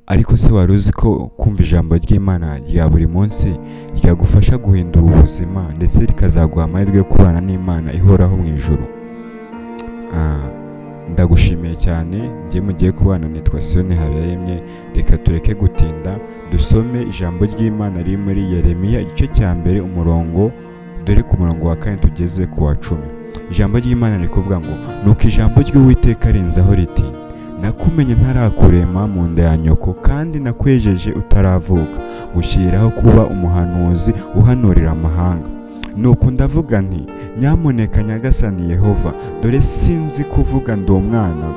Ariko se wari uzi ko kumva ijambo ry'Imana rya buri munsi ryagufasha guhindura ubuzima, ndetse rikazaguha amahirwe yo kubana n'Imana ihoraho mu ijuru? Ndagushimiye cyane. Njye mugiye kubana nitwa Siyoni Habiyaremye. Reka tureke gutinda, dusome ijambo ry'Imana riri muri Yeremiya, igice cya mbere, umurongo, dore ku murongo wa 4 tugeze ku wa 10. Ijambo ry'Imana riri kuvuga ngo: "Nuko ijambo ry'Uwiteka rinzaho riti: Nakumenye ntarakurema mu nda ya nyoko, kandi nakwejeje utaravuka, gushyiraho kuba umuhanuzi uhanurira amahanga. Nuko ndavuga nti: Nyamuneka Nyagasani Yehova, dore sinzi kuvuga, ndi umwana.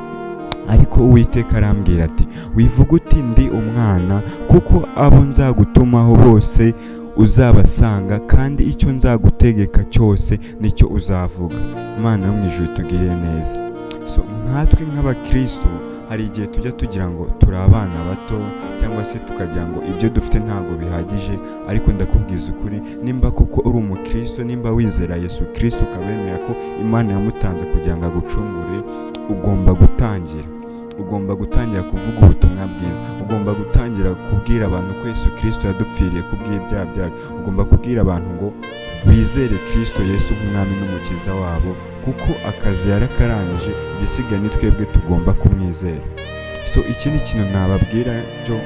Ariko Uwiteka arambwira ati: Wivuga uti ndi umwana, kuko abo nzagutumaho bose uzabasanga, kandi icyo nzagutegeka cyose nicyo uzavuga." Imana yo mu ijuru itugirire neza. So nkatwe nk'abakristo, hari igihe tujya tugira ngo turi abana bato, cyangwa se tukagira ngo ibyo dufite ntabwo bihagije. Ariko ndakubwiza ukuri, nimba koko uri umukristo, nimba wizera Yesu Kristo, ukabemera ko Imana yamutanze kugira ngo agucungure, ugomba gutangira kuvuga ubutumwa bwiza, ugomba gutangira kubwira abantu ko Yesu Kristo yadupfiriye kubw'ibyaha byacu. Ugomba kubwira abantu ngo bizere Kristo Yesu nk'umwami n'umukiza wabo, kuko akazi yarakarangije, igisigaye ni twebwe tugomba kumwizera. So ikindi kintu nababwira byo,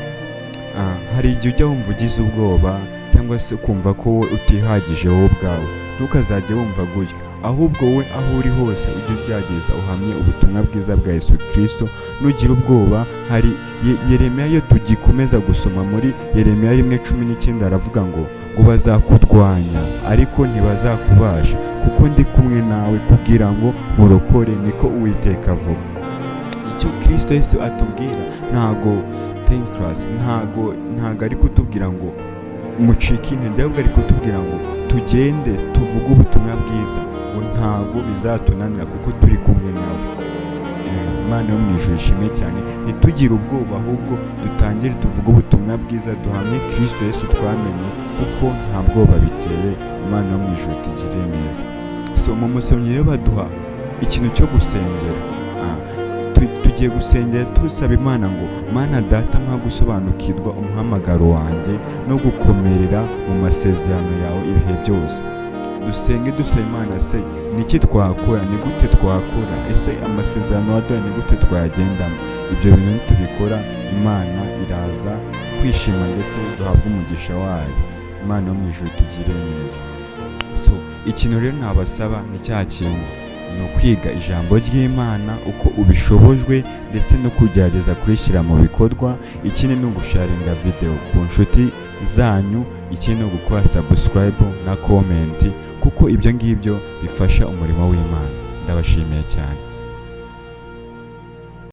hari igihe ujya wumva ugize ubwoba, cyangwa se ukumva ko wowe utihagije wowe ubwawe. Ntukazajye wumva gutyo, ahubwo wowe aho uri hose ujye ugerageza uhamye ubutumwa bwiza bwa Yesu Kristo. Nugira ubwoba, hari Yeremiya, iyo tugikomeza gusoma muri Yeremiya 1:19, aravuga ngo bazakurwanya ariko ntibazakubasha, kuko ndi kumwe nawe kugira ngo nkurokore, niko Uwiteka avuga. Icyo Kirisito Yesu atubwira, ntago tenkarasi, ntago ari kutubwira ngo mucike intege, ahubwo ari kutubwira ngo tugende tuvuge ubutumwa bwiza, ngo ntago bizatunanira kuko turi kumwe nawe. Imana yo mu ijuru ishimwe cyane. Ntitugire ubwoba, ahubwo dutangire tuvuge ubutumwa bwiza, duhamye Kirisito Yesu twamenye, kuko nta bwoba biteye. Imana yo mu ijuru tugirire neza. So mu musomyi rero baduha ikintu cyo gusengera. Tugiye gusengera tusaba Imana ngo: Mana Data, mpa gusobanukirwa umuhamagaro wanjye no gukomerera mu masezerano yawe ibihe byose. Dusenge dusaba Imana: se niki twakora? Ni gute twakora? Ese amasezerano waduhaye ni gute twayagendamo? Ibyo bintu nitubikora, Imana iraza kwishima ndetse duhabwe umugisha wayo. Imana yo mu ijuru tugire neza. So ikintu rero nabasaba ni cya kindi, ni ukwiga ijambo ry'Imana uko ubishobojwe, ndetse no kugerageza kurishyira mu bikorwa. Ikindi ni ugusharinga video ku nshuti zanyu. Ikindi ni ugukora subscribe na comment, kuko ibyo ngibyo bifasha umurimo w'Imana. Ndabashimiye cyane.